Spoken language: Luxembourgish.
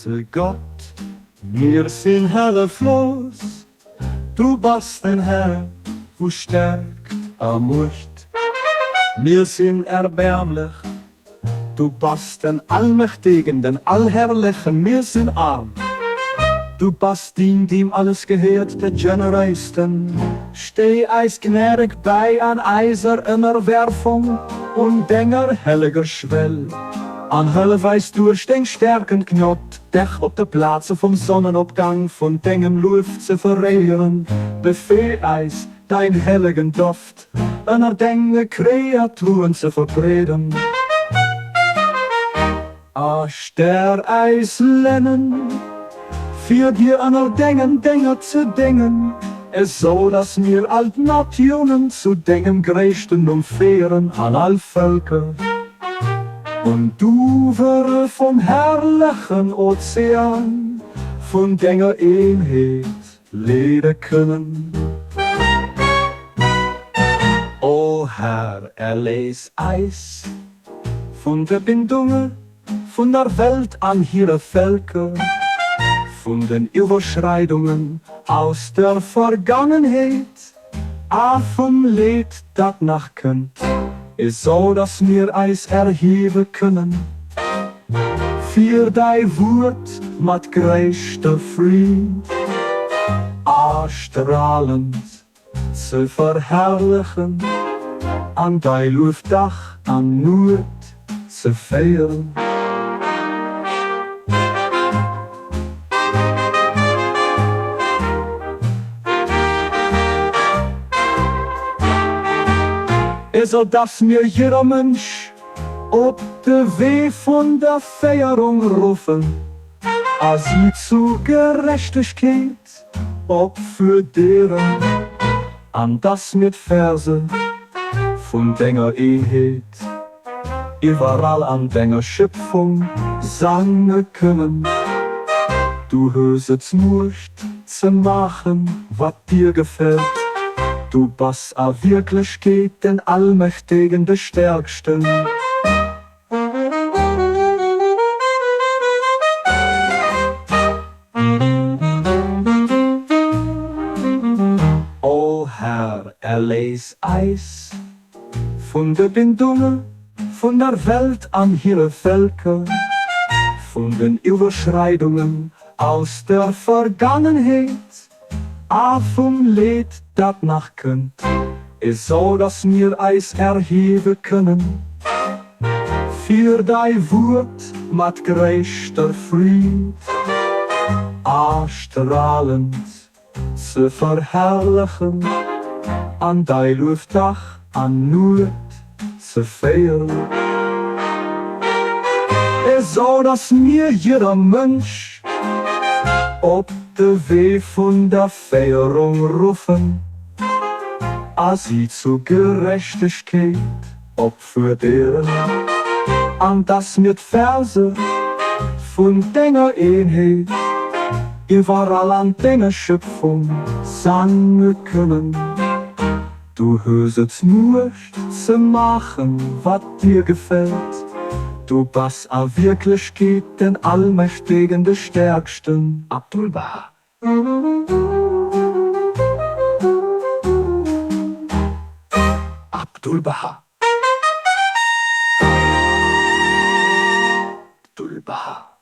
Eise Gott, mir sinn hëlleflos, Du bass den Här vu Stärkt a Muecht. Mir sinn erbäermlech, Du bass den Allmächtegen, den Allherrlechen, mir sinn aarm. Du bass deen, deem alles gehéiert, de Generéisten. Stéi eis gnädeg bäi an eiser Ënnerwerfung un denger helleger Schwell, an hëllef eis duerch deng stäerkend Gnod, dech op de Plaze vum Sonnenopgang vun dengem Luef ze veréieren. Befehl eis, däin hellegen Doft ënner denge Kreaturen ze verbreeden. A stär eis Lennen, fir dir ënner dengen Dénger ze déngen, esou datt mir all d'Natiounen zu dengem gréissten Numm féieren an all Vëlker un d'Uwere vum herrlechen Ozean vun denger Eenheet leede kënnen. O Här, erléis eis Vun de Bindunge vun der Welt an hire Völker, vun den Iwwerschreidungen aus der Vergangenheet a vum Leed, dat nach kënnt, esou datt mir eis erhiewe kënnen fir däi Wuert mat gréisster Freed a stralend Ze verherrlechen an dei Luef Dag an Nuet ze féieren. Esou dass mir jidder Mënsch op de Wee vun der Féierung ruffen a si zu Gerechtegkeet Opfuerderen, an dass mir d'Verse vun denger Eenheet iwwerall an denger Schëpfung sange kënnen. Du hues et d'Muecht ze maachen, wat dir gefält, du bass a Wierklechkeet den Allmächtegen, de Stäerksten. O Här, erléis eis vun de Bindunge vun der Welt an hire Vëlker, vun den Iwwerschreidungen aus der Vergangenheet a vum Leed, dat nach kënnt, esou datt mir eis erhiewe kënnen fir däi Wuert mat gréisster Freed a stralend ze verherrlechen an däi Luef Dag an Nuet ze féieren, esou datt mir jidder Mënsch op de Wee vun der Féierung ruffen a si zu Gerechtegkeet opfuerderen, an datt mir d'Verse vun denger Eenheet iwwerall an denger Schëpfung sange kënnen. Du hues et d'Muecht ze maachen, wat dir gefält, du bass a Wierklechkeet den Allmächtegen, de Stäerksten. Abdul-Baha. Abdul-Baha. Abdul-Baha.